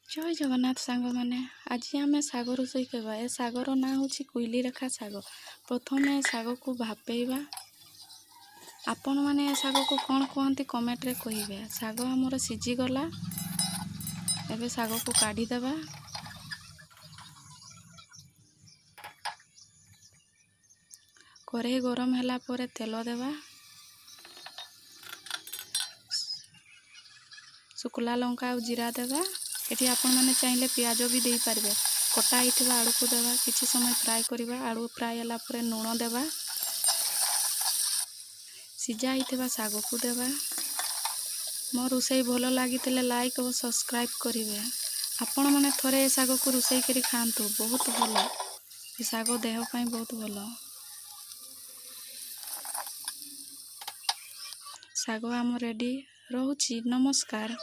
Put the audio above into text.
ଜୟ ଜଗନ୍ନାଥ ସାଙ୍ଗମାନେ, ଆଜି ଆମେ ଶାଗ ରୋଷେଇ କରିବା। ଏ ଶାଗର ନାଁ ହେଉଛି କୁଇଲି ରେଖା ଶାଗ। ପ୍ରଥମେ ଶାଗକୁ ଭାପେଇବା। ଆପଣମାନେ ଏ ଶାଗକୁ କ'ଣ କୁହନ୍ତି କମେଣ୍ଟରେ କହିବେ। ଶାଗ ଆମର ସିଝିଗଲା, ଏବେ ଶାଗକୁ କାଢ଼ିଦେବା। କରେଇ ଗରମ ହେଲା ପରେ ତେଲ ଦେବା, ଶୁଖିଲା ଲଙ୍କା ଆଉ ଜିରା ଦେବା। ଏଠି ଆପଣମାନେ ଚାହିଁଲେ ପିଆଜ ବି ଦେଇପାରିବେ। କଟା ହେଇଥିବା ଆଳୁକୁ ଦେବା, କିଛି ସମୟ ଫ୍ରାଏ କରିବା। ଆଳୁ ଫ୍ରାଏ ହେଲା ପରେ ଲୁଣ ଦେବା, ସିଝା ହେଇଥିବା ଶାଗକୁ ଦେବା। ମୋ ରୋଷେଇ ଭଲ ଲାଗିଥିଲେ ଲାଇକ୍ ଓ ସବସ୍କ୍ରାଇବ୍ କରିବେ। ଆପଣମାନେ ଥରେ ଏ ଶାଗକୁ ରୋଷେଇ କରି ଖାଆନ୍ତୁ, ବହୁତ ଭଲ। ଏ ଶାଗ ଦେହ ପାଇଁ ବହୁତ ଭଲ। ଶାଗ ଆମ ରେଡ଼ି ରହୁଛି। ନମସ୍କାର।